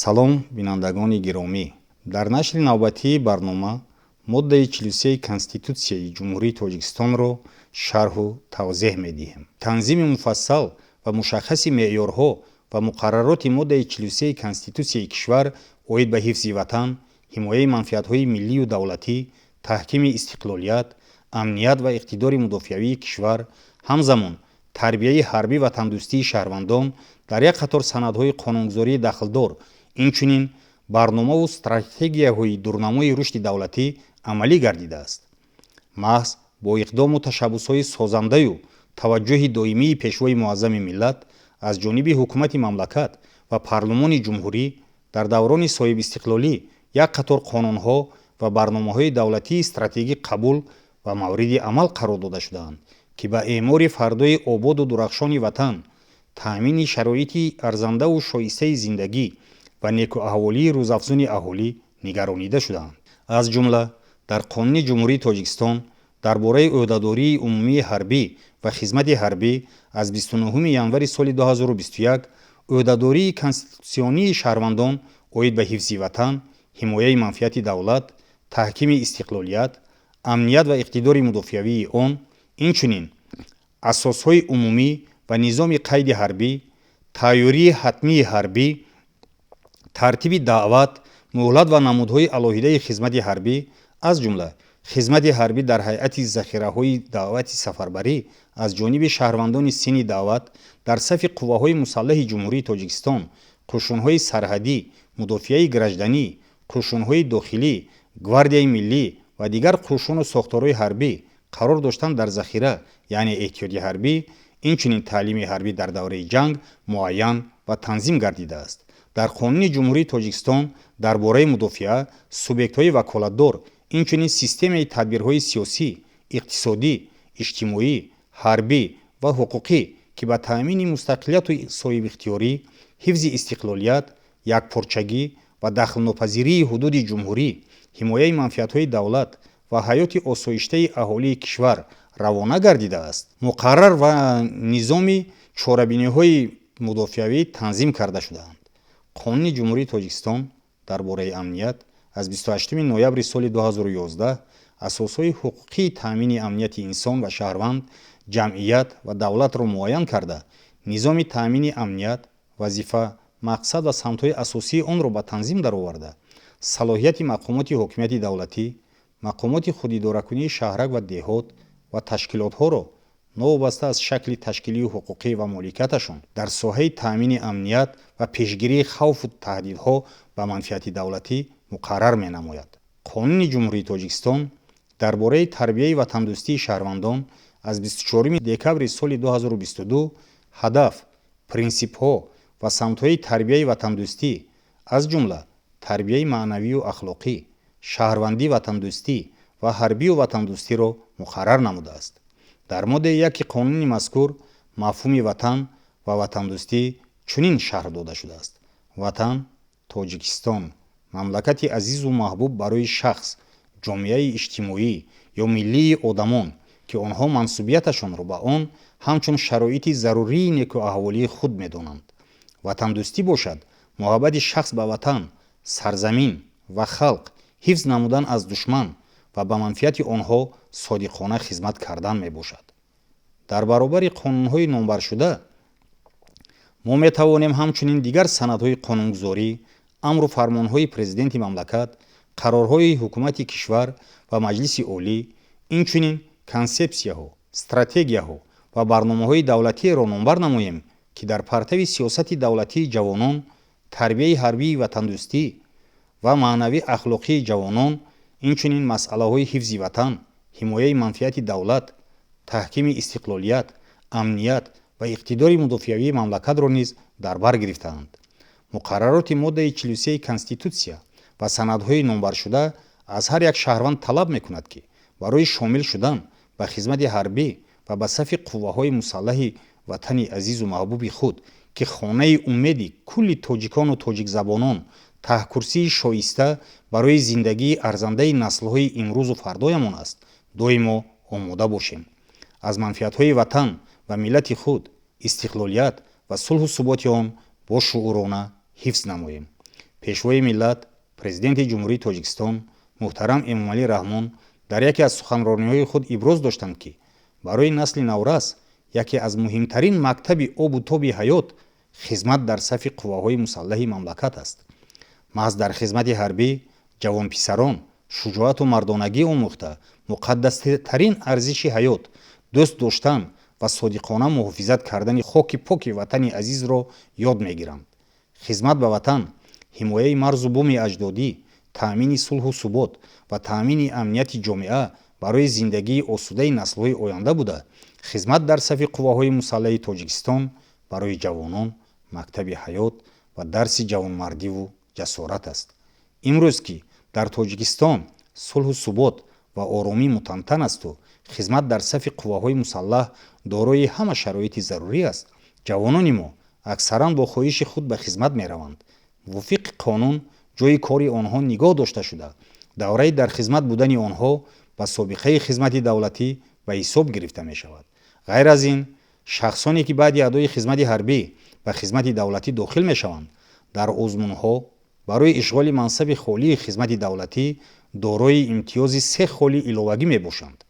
Салом, бинандагони гиромӣ! Дар нашри навбатии барнома моддаи 43 Конститутсияи Ҷумҳурии Тоҷикистонро шарҳу тавзеҳ медиҳем. Танзими муфассал ва мушаххаси меъёрҳо ва муқаррароти моддаи 43 Конститутсияи кишвар оид ба ҳифзи Ватан, ҳимояи манфиатҳои миллию давлатӣ, таҳкими истиқлолият, амният ва иқтидори мудофиавии кишвар, ҳамзамон тарбияи ҳарбӣ ватандӯстии шаҳрвандон дар як қатор санадҳои қонунгузории дахлдор, инчунин барномаву стратегияҳои дурнамои рушди давлатӣ амалӣ гардидааст. Маҳз бо иқдому ташаббусҳои созандаю таваҷҷӯҳи доимии Пешвои Муаззами миллат аз ҷониби ҳукумати мамлакат ва парлумони ҷумҳурӣ дар даврони соҳибистиқлолӣ як қатор қонунҳо ва барномаҳои давлатии стратегӣ қабул ва мавриди амал қарор дода шудаанд, ки ба эъмори фардои ободу дурахшони Ватан, таъмини шароити арзандаву шоистаи зиндагӣ ва некуаҳволии рӯзафзуни аҳолӣ нигаронида шудаанд. Аз ҷумла дар Қонуни Ҷумҳурии Тоҷикистон дар бораи ӯҳдадории умумии ҳарбӣ ва хизмати ҳарбӣ аз 29 январи соли 2021 ӯҳдадории конститутсионии шаҳрвандон оид ба ҳифзи Ватан, ҳимояи манфиати давлат, таҳкими истиқлолият, амният ва иқтидори мудофиавии он, инчунин асосҳои умумӣ ва низоми қайди ҳарбӣ, тайёрии ҳатмии ҳарбӣ, тартиби даъват, муҳлат ва намудҳои алоҳидаи хизмати ҳарбӣ, аз ҷумла хизмати ҳарбӣ дар ҳайати захираҳои даъвати сафарбарӣ аз ҷониби шаҳрвандони синни даъват дар сафи қувваҳои мусаллаҳи Ҷумҳурии Тоҷикистон, қӯшунҳои сарҳадӣ, мудофиаи гражданӣ, қӯшунҳои дохилӣ, Гвардияи миллӣ ва дигар қӯшуну сохторҳои ҳарбӣ қарор доштан дар захира, яъне эҳтиёти ҳарбӣ, инчунин таълими ҳарбӣ дар давраи ҷанг муайян ва танзим гардидааст. Дар Қонуни Ҷумҳурии Тоҷикистон дар бораи мудофиа субъектҳои ваколатдор, инчунин системаи тадбирҳои сиёсӣ, иқтисодӣ, иҷтимоӣ, ҳарбӣ ва ҳуқуқӣ, ки ба таъмини мустақилияту соҳибихтиёрӣ, ҳифзи истиқлолият, якпорчагӣ ва дахлнопазирии ҳудуди ҷумҳурӣ, ҳимояи манфиатҳои давлат ва ҳаёти осоиштаи аҳолии кишвар равона гардидааст, муқаррар ва низоми чорабиниҳои мудофиавӣ танзим карда шудаанд. Қонуни Ҷумҳурии Тоҷикистон дар бораи амният аз 28 ноябри соли 2011 асосҳои ҳуқуқии таъмини амнияти инсон ва шаҳрванд, ҷамъият ва давлатро муайян карда, низоми таъмини амният, вазифа, мақсад ва самтҳои асосии онро ба танзим дароварда, салоҳияти мақомоти ҳокимияти давлатӣ, мақомоти худидоракунии шаҳрак ва деҳот ва ташкилотҳоро новобаста аз шакли ташкилию ҳуқуқӣ ва моликияташон дар соҳаи таъмини амният ва пешгирии хавфу таҳдидҳо ба манфиати давлатӣ муқаррар менамояд. Қонуни Ҷумҳурии Тоҷикистон дар бораи тарбияи ватандӯстии шаҳрвандон аз 24 декабри соли 2022 ҳадаф, принсипҳо ва самтҳои тарбияи ватандӯстӣ, аз ҷумла тарбияи маънавию ахлоқӣ, шаҳрвандӣ, ватандӯстӣ ва ҳарбию ватандӯстиро муқаррар намудааст. Дар моддаи 1 қонуни мазкур мафҳуми Ватан ва ватандӯстӣ чунин шарҳ дода шудааст: Ватан, Тоҷикистон, мамлакати азизу маҳбуб барои шахс, ҷомеаи иҷтимоӣ ё миллии одамон, ки онҳо мансубияташонро ба он ҳамчун шароити зарурии некуаҳволии худ медонанд. Ватандӯстӣ бошад, муҳаббати шахс ба Ватан, сарзамин ва халқ, ҳифз намудан аз душман ва ба манфиати онҳо содиқона хизмат кардан мебошад. Дар баробари қонунҳои номбаршуда мо метавонем ҳамчунин дигар санадҳои қонунгузорӣ, амру фармонҳои Президенти мамлакат, қарорҳои ҳукумати кишвар ва Маҷлиси Олӣ, инчунин консепсияҳо, стратегияҳо ва барномаҳои давлатиеро номбар намоем, ки дар партави сиёсати давлатии ҷавонон, тарбияи ҳарбии ватандӯстӣ ва маънавӣ ахлоқии ҷавонон, инчунин масъалаҳои ҳифзи Ватан, ҳимояи манфиати давлат, таҳкими истиқлолият, амният ва иқтидори мудофиавии мамлакатро низ дар бар гирифтаанд. Муқаррароти моддаи 43 Конститутсия ва санадҳои номбаршуда аз ҳар як шаҳрванд талаб мекунад, ки барои шомил шудан ба хизмати ҳарбӣ ва ба сафи қувваҳои мусаллаҳи Ватани азизу маҳбуби худ, ки хонаи умеди кулли тоҷикону тоҷикзабонон, таҳкурсии шоиста барои зиндагии арзандаи наслҳои имрӯзу фардоямон аст, доимо омода бошем, аз манфиатҳои Ватан ва миллати худ, истиқлолият ва сулҳу суботи он бошуурона ҳифз намоем. Пешвои миллат, Президенти Ҷумҳурии Тоҷикистон муҳтарам Эмомалӣ Раҳмон дар яке аз суханрониҳои худ иброз доштанд, ки барои насли наврас яке аз муҳимтарин мактаби обу тоби ҳаёт хизмат дар сафи қувваҳои мусаллаҳи мамлакат аст. Маҳз дар хизмати ҳарбӣ ҷавонписарон шуҷоату мардонагӣ омӯхта, муқаддастарин арзиши ҳаёт, дӯст доштан ва содиқона муҳофизат кардани хоки поки ватани азизро ёд мегиранд. Хизмат ба ватан, ҳимояи марзу буми аҷдодӣ, таъмини сулҳу субот ва таъмини амнияти ҷомеа барои зиндагии осудаи наслҳои оянда буда, хизмат дар сафи қувваҳои мусаллаҳи Тоҷикистон барои ҷавонон мактаби ҳаёт ва дарси ҷавонмардиву ҷасорат аст. Имрӯз ки дар Тоҷикистон сулҳу субот ва оромӣ мутантан асту хизмат дар сафи қувваҳои мусаллаҳ дорои ҳама шароити зарурӣ аст, ҷавонони мо аксаран бо хоҳиши худ ба хизмат мераванд. Мувофиқи қонун, ҷойи кори онҳо нигоҳ дошта шуда, давраи дар хизмат будани онҳо ба собиқаи хизмати давлатӣ ба ҳисоб гирифта мешавад. Ғайр аз ин, шахсоне ки баъди адои хизмати ҳарбӣ ба хизмати давлатӣ дохил мешаванд, дар озмунҳо барои ишғоли мансаби холии хизмати давлатӣ дорои имтиёзи се холи иловагӣ мебошанд.